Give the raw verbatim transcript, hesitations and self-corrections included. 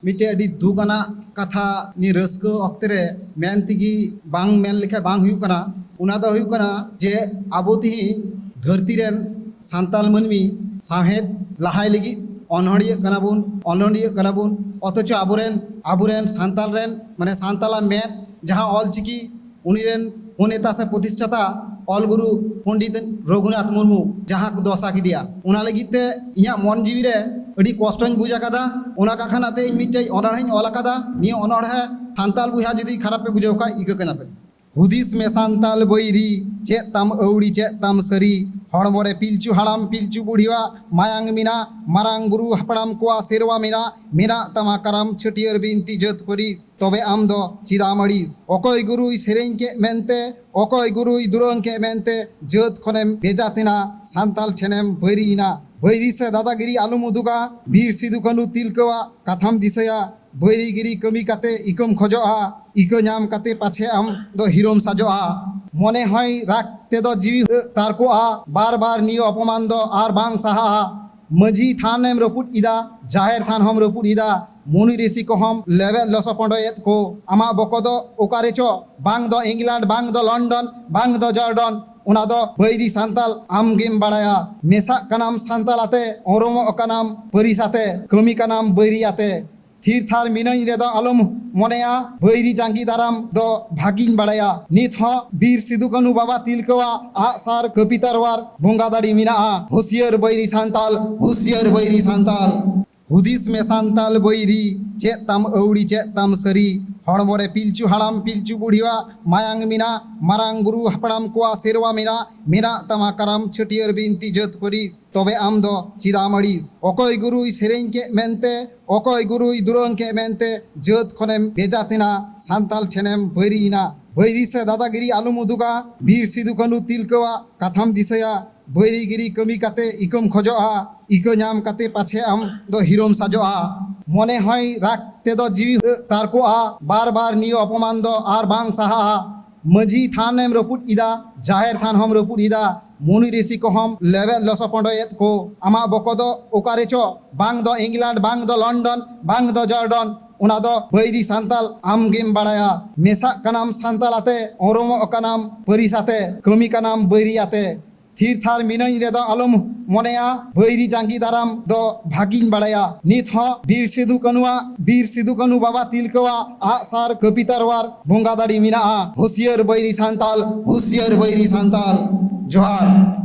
ᱢᱤᱫᱴᱮᱡ ᱟᱹᱰᱤ ᱫᱩᱠ ᱟᱱᱟᱜ ᱠᱟᱛᱷᱟ ᱱᱤᱭᱟᱹ ᱨᱟᱹᱥᱠᱟᱹ ᱚᱠᱛᱮ ᱨᱮ ᱢᱮᱱ ᱛᱮᱜᱮ ᱵᱟᱝ ᱢᱮᱱ ᱞᱮᱠᱷᱟᱱ ᱵᱟᱝ ᱦᱩᱭᱩᱜ ᱠᱟᱱᱟ᱾ ᱚᱱᱟ ᱫᱚ ᱦᱩᱭᱩᱜ ᱠᱟᱱᱟ ᱡᱮ ᱟᱵᱚ ᱛᱤᱦᱤᱧ ᱫᱷᱟᱹᱨᱛᱤ ᱨᱮᱱ ᱥᱟᱱᱛᱟᱞ ᱢᱟᱹᱱᱢᱤ ᱥᱟᱶᱦᱮᱫ ᱞᱟᱦᱟᱭ ᱞᱟᱹᱜᱤᱫ ᱚᱱᱚᱬᱦᱤᱭᱟᱹ ᱠᱟᱱᱟ ᱵᱚᱱ, ᱚᱱᱚᱬᱦᱤᱭᱟᱹ ᱠᱟᱱᱟ ᱵᱚᱱ, ᱚᱛᱷᱚᱪᱚ ᱟᱵᱚᱨᱮᱱ, ᱟᱵᱚᱨᱮᱱ ᱥᱟᱱᱛᱟᱞ ᱨᱮᱱ, ᱢᱟᱱᱮ ᱥᱟᱱᱛᱟᱞᱟᱜ ᱢᱮᱫ ᱡᱟᱦᱟᱸ ᱚᱞ ᱪᱤᱠᱤ, ᱩᱱᱤ ᱨᱮᱱ ᱯᱨᱚᱱᱮᱛᱟ ᱥᱮ ᱯᱨᱚᱛᱤᱥᱴᱷᱟᱛᱟ ᱚᱞ ᱜᱩᱨᱩ ᱯᱚᱱᱰᱤᱛ ᱨᱚᱜᱷᱩᱱᱟᱛᱷ ᱢᱩᱨᱢᱩ ᱡᱟᱦᱟᱸ ᱠᱚ ᱫᱚᱥᱟ ᱠᱮᱫᱮᱭᱟ, ᱚᱱᱟ ᱞᱟᱹᱜᱤᱫ ᱛᱮ ᱤᱧᱟᱹᱜ ᱢᱚᱱ ᱡᱤᱣᱤ ᱨᱮ ᱟᱹᱰᱤ ᱠᱚᱥᱴᱚᱧ ᱵᱩᱡᱽ ᱟᱠᱟᱫᱟ᱾ ᱚᱱᱟ ᱠᱟᱠᱷᱟᱱ ᱟᱛᱮ ᱤᱧ ᱢᱤᱫᱴᱮᱡ ᱚᱱᱚᱬᱦᱮᱧ ᱚᱞ ᱟᱠᱟᱫᱟ᱾ ᱱᱤᱭᱟᱹ ᱚᱱᱚᱬᱦᱮ ᱥᱟᱱᱛᱟᱞ ᱵᱚᱭᱦᱟ ᱡᱩᱫᱤ ᱠᱷᱟᱨᱟᱯ ᱯᱮ ᱵᱩᱡᱷᱟᱹᱣ ᱠᱷᱟᱡ ᱤᱠᱟᱹ ᱠᱟᱱᱟ ᱯᱮ᱾ ᱦᱩᱫᱤᱥ ᱢᱮ ᱥᱟᱱᱛᱟᱞ ᱵᱟᱹᱭᱨᱤ, ᱪᱮᱫ ᱛᱟᱢ ᱟᱹᱣᱲᱤ ᱪᱮᱫ ᱛᱟᱢ ᱥᱟᱹᱨᱤ, ᱦᱚᱲᱢᱚ ᱨᱮ ᱯᱤᱞᱪᱩ ᱦᱟᱲᱟᱢ ᱯᱤᱞᱪᱩ ᱵᱩᱲᱦᱤᱣᱟᱜ ᱢᱟᱭᱟᱝ ᱢᱮᱱᱟᱜ, ᱢᱟᱨᱟᱝ ᱵᱩᱨᱩ ᱦᱟᱯᱲᱟᱢ ᱠᱚᱣᱟᱜ ᱥᱮᱨᱣᱟ ᱢᱮᱱᱟᱜ, ᱢᱮᱱᱟᱜ ᱛᱟᱢᱟ ᱠᱟᱨᱟᱢ ᱪᱷᱟᱹᱴᱭᱟᱹᱨ ᱵᱤᱱᱛᱤ ᱡᱟᱹᱛ ᱯᱟᱹᱨᱤᱥ, ᱛᱚᱵᱮ ᱟᱢ ᱫᱚ ᱪᱮᱫᱟᱜ ᱮᱢ ᱟᱹᱲᱤᱥ? ᱚᱠᱚᱭ ᱜᱩᱨᱩᱭ ᱥᱮᱨᱮᱧ ᱠᱮᱫ ᱢᱮᱱᱛᱮ, ᱚᱠᱚᱭ ᱜᱩᱨᱩᱭ ᱫᱩᱨᱟᱹᱝ ᱠᱮᱫ ᱢᱮᱱᱛᱮ, ᱡᱟᱹᱛ ᱠᱷᱚᱱᱮᱢ ᱵᱷᱮᱡᱟ ᱛᱮᱱᱟ, ᱥᱟᱱᱛᱟᱞ ᱴᱷᱮᱱᱮᱢ ᱵᱟᱹᱭᱨᱤᱭᱮᱱᱟ᱾ ᱵᱟᱹᱭᱨᱤ ᱥᱮ ᱫᱟᱫᱟᱜᱤᱨᱤ ᱟᱞᱚᱢ ᱩᱫᱩᱜᱟ, ᱵᱤᱨ ᱥᱤᱫᱩ ᱠᱟᱹᱱᱩ ᱛᱤᱞᱠᱟᱹᱣᱟᱜ ᱠᱟᱛᱷᱟᱢ ᱫᱤᱥᱟᱹᱭᱟ᱾ ᱵᱟᱹᱭᱨᱤᱜᱤᱨᱤ ᱠᱟᱹᱢᱤ ᱠᱟᱛᱮ ᱤᱠᱟᱹᱢ ᱠᱷᱚᱡᱚᱜᱼᱟ, ᱤᱠᱟᱹ ᱧᱟᱢ ᱠᱟᱛᱮ ᱯᱟᱪᱷᱮ ᱟᱢ ᱫᱚ ᱦᱤᱨᱳᱢ ᱥᱟᱡᱚᱜᱼᱟ᱾ ᱢᱚᱱᱮ ᱦᱚᱭ ᱨᱟᱜ ᱛᱮᱫᱚ ᱡᱤᱣᱤ ᱛᱟᱨᱠᱚᱜᱼᱟ, ᱵᱟᱨ ᱵᱟᱨ ᱱᱤᱭᱟᱹ ᱚᱯᱚᱢᱟᱱ ᱫᱚ ᱟᱨ ᱵᱟᱝ ᱥᱟᱦᱟᱜᱼᱟ᱾ ᱢᱟᱹᱡᱷᱤ ᱛᱷᱟᱱᱮᱢ ᱨᱟᱹᱯᱩᱫ ᱮᱫᱟ, ᱡᱟᱦᱮᱨ ᱛᱷᱟᱱ ᱦᱚᱸᱢ ᱨᱟᱹᱯᱩᱫ ᱮᱫᱟ, ᱢᱩᱱᱤ ᱨᱤᱥᱤ ᱠᱚᱦᱚᱸᱢ ᱞᱮᱵᱮᱫ ᱞᱚᱥᱚᱯᱚᱸᱰᱚᱭᱮᱫ ᱠᱚ᱾ ᱟᱢᱟᱜ ᱵᱚᱠᱚ ᱫᱚ ᱚᱠᱟ ᱨᱮᱪᱚ, ᱵᱟᱝ ᱫᱚ ᱤᱝᱞᱮᱱᱰ, ᱵᱟᱝ ᱫᱚ ᱞᱚᱱᱰᱚᱱ, ᱵᱟᱝ ᱫᱚ ᱡᱚᱨᱰᱚᱱ, ᱚᱱᱟ ᱫᱚ ᱵᱟᱹᱭᱨᱤ ᱥᱟᱱᱛᱟᱞ ᱟᱢ ᱜᱮᱢ ᱵᱟᱲᱟᱭᱟ᱾ ᱢᱮᱥᱟᱜ ᱠᱟᱱᱟᱢ ᱥᱟᱱᱛᱟᱞ ᱟᱛᱮ, ᱚᱨᱚᱢᱚᱜ ᱠᱟᱱᱟᱢ ᱯᱟᱹᱨᱤᱥ ᱟᱛᱮ, ᱠᱟᱹᱢᱤ ᱠᱟᱱᱟᱢ ᱵᱟᱹᱭᱨᱤ ᱟᱛᱮ᱾ ᱛᱷᱤᱨ ᱛᱷᱟᱨ ᱢᱤᱱᱟᱹᱧ ᱨᱮᱫᱚ ᱟᱞᱚᱢ ᱢᱚᱱᱮᱭᱟ, ᱵᱟᱹᱭᱨᱤ ᱡᱟᱸᱜᱤ ᱫᱟᱨᱟᱢ ᱫᱚ ᱵᱷᱟᱜᱤᱧ ᱵᱟᱲᱟᱭᱟ᱾ ᱱᱤᱛ ᱦᱚᱸ ᱵᱤᱨ ᱥᱤᱫᱩ ᱠᱟᱹᱱᱩ ᱵᱟᱵᱟ ᱛᱤᱞᱠᱟᱹᱣᱟᱜ ᱟᱜ ᱥᱟᱨ ᱠᱟᱹᱯᱤ ᱛᱟᱨᱣᱟᱨ ᱵᱚᱸᱜᱟ ᱫᱟᱲᱮ ᱢᱮᱱᱟᱜᱼᱟ᱾ ᱦᱩᱥᱤᱭᱟᱹᱨ ᱵᱟᱹᱭᱨᱤ ᱥᱟᱱᱛᱟᱞ, ᱦᱩᱥᱤᱭᱟᱹᱨ ᱵᱟᱹᱭᱨᱤ ᱥᱟᱱᱛᱟᱞ᱾ ᱦᱩᱫᱤᱥ ᱢᱮ ᱥᱟᱱᱛᱟᱞ ᱵᱟᱹᱭᱨᱤ, ᱪᱮᱫ ᱛᱟᱢ ᱟᱹᱣᱲᱤ ᱪᱮᱫ ᱛᱟᱢ ᱥᱟᱹᱨᱤ᱾ ᱦᱚᱲᱢᱚ ᱨᱮ ᱯᱤᱞᱪᱩ ᱦᱟᱲᱟᱢ ᱯᱤᱞᱪᱩ ᱵᱩᱲᱦᱤᱣᱟᱜ ᱢᱟᱭᱟᱝ ᱢᱮᱱᱟᱜ, ᱢᱟᱨᱟᱝ ᱵᱩᱨᱩ ᱦᱟᱯᱲᱟᱢ ᱠᱚᱣᱟᱜ ᱥᱮᱨᱣᱟ ᱢᱮᱱᱟᱜ, ᱢᱮᱱᱟᱜ ᱛᱟᱢᱟ ᱠᱟᱨᱟᱢ ᱪᱷᱟᱹᱴᱭᱟᱹᱨ ᱵᱤᱱᱛᱤ ᱡᱟᱹᱛ ᱯᱟᱹᱨᱤᱥ, ᱛᱚᱵᱮ ᱟᱢ ᱫᱚ ᱪᱮᱫᱟᱜ ᱮᱢ ᱟᱹᱲᱤᱥ? ᱚᱠᱚᱭ ᱜᱩᱨᱩᱭ ᱥᱮᱨᱮᱧ ᱠᱮᱫ ᱢᱮᱱᱛᱮ, ᱚᱠᱚᱭ ᱜᱩᱨᱩᱭ ᱫᱩᱨᱟᱹᱝ ᱠᱮᱫ ᱢᱮᱱᱛᱮ, ᱡᱟᱹᱛ ᱠᱷᱚᱱᱮᱢ ᱵᱷᱮᱡᱟ ᱛᱮᱱᱟ, ᱥᱟᱱᱛᱟᱞ ᱴᱷᱮᱱᱮᱢ ᱵᱟᱹᱭᱨᱤᱭᱮᱱᱟ᱾ ᱵᱟᱹᱭᱨᱤ ᱥᱮ ᱫᱟᱫᱟᱜᱤᱨᱤ ᱟᱞᱚᱢ ᱩᱫᱩᱜᱟ, ᱵᱤᱨ ᱥᱤᱫᱩ ᱠᱟᱹᱱᱩ ᱛᱤᱞᱠᱟᱹᱣᱟᱜ ᱠᱟᱛᱷᱟᱢ ᱫᱤᱥᱟᱹᱭᱟ᱾ ᱵᱟᱹᱭᱨᱤᱜᱤᱨᱤ ᱠᱟᱹᱢᱤ ᱠᱟᱛᱮ ᱤᱠᱟᱹᱢ ᱠᱷᱚᱡᱚᱜᱼᱟ, ᱤᱠᱟᱹ ᱧᱟᱢ ᱠᱟᱛᱮ ᱯᱟᱪᱷᱮ ᱟᱢ ᱫᱚ ᱦᱤᱨᱳᱢ ᱥᱟᱡᱚᱜᱼᱟ᱾ ᱢᱚᱱᱮ ᱦᱚᱭ ᱨᱟᱜ ᱛᱮᱫᱚ ᱡᱤᱣᱤ ᱛᱟᱨᱠᱚᱜᱼᱟ, ᱵᱟᱨ ᱵᱟᱨ ᱱᱤᱭᱟᱹ ᱚᱯᱚᱢᱟᱱ ᱫᱚ ᱟᱨ ᱵᱟᱝ ᱥᱟᱦᱟᱜᱼᱟ᱾ ᱢᱟᱹᱡᱷᱤ ᱛᱷᱟᱱᱮᱢ ᱨᱟᱹᱯᱩᱫ ᱮᱫᱟ, ᱡᱟᱦᱮᱨ ᱛᱷᱟᱱ ᱦᱚᱸᱢ ᱨᱟᱹᱯᱩᱫ ᱮᱫᱟ, ᱢᱩᱱᱤ ᱨᱤᱥᱤ ᱠᱚᱦᱚᱸᱢ ᱞᱮᱵᱮᱫ ᱞᱚᱥᱚᱯᱚᱸᱰᱚᱭᱮᱫ ᱠᱚ᱾ ᱟᱢᱟᱜ ᱵᱚᱠᱚ ᱫᱚ ᱚᱠᱟᱨᱮ ᱪᱚ, ᱵᱟᱝ ᱫᱚ ᱤᱝᱞᱮᱱᱰ, ᱵᱟᱝ ᱫᱚ ᱞᱚᱱᱰᱚᱱ, ᱵᱟᱝ ᱫᱚ ᱡᱚᱨᱰᱚᱱ᱾ ᱚᱱᱟ ᱫᱚ ᱵᱟᱹᱭᱨᱤ ᱥᱟᱱᱛᱟᱞ ᱟᱢ ᱜᱮᱢ ᱵᱟᱲᱟᱭᱟ᱾ ᱢᱮᱥᱟᱜ ᱠᱟᱱᱟᱢ ᱥᱟᱱᱛᱟᱞ ᱟᱛᱮ, ᱚᱨᱚᱢᱚᱜ ᱠᱟᱱᱟᱢ ᱯᱟᱹᱨᱤᱥ ᱟᱛᱮ, ᱠᱟᱹᱢᱤ ᱠᱟᱱᱟᱢ ᱵᱟᱹᱭᱨᱤ ᱟᱛᱮ᱾ ᱛᱷᱤᱨ ᱛᱷᱟᱨ ᱢᱤᱱᱟᱹᱧ ᱨᱮᱫᱚ ᱟᱞᱚᱢ ᱢᱚᱱᱮᱭᱟ, ᱵᱟᱹᱭᱨᱤ ᱡᱟᱸᱜᱤ ᱫᱟᱨᱟᱢ ᱫᱚ ᱵᱷᱟᱜᱤᱧ ᱵᱟᱲᱟᱭᱟ᱾ ᱱᱤᱛ ᱦᱚᱸ ᱵᱤᱨ ᱥᱤᱫᱩ ᱠᱟᱹᱱᱩᱣᱟᱜ, ᱵᱤᱨ ᱥᱤᱫᱩ ᱠᱟᱹᱱᱩ ᱵᱟᱵᱟ ᱛᱤᱞᱠᱟᱹᱣᱟᱜ ᱟᱜ ᱥᱟᱨ ᱠᱟᱹᱯᱤ ᱛᱟᱨᱣᱟᱨ ᱵᱚᱸᱜᱟ ᱫᱟᱲᱮ ᱢᱮᱱᱟᱜᱼᱟ᱾ ᱦᱩᱥᱤᱭᱟᱹᱨ ᱵᱟᱹᱭᱨᱤ ᱥᱟᱱᱛᱟᱞ, ᱦᱩᱥᱤᱭᱟᱹᱨ ᱵᱟᱹᱭᱨᱤ ᱥᱟᱱᱛᱟᱞ᱾ ᱡᱚᱦᱟᱨ᱾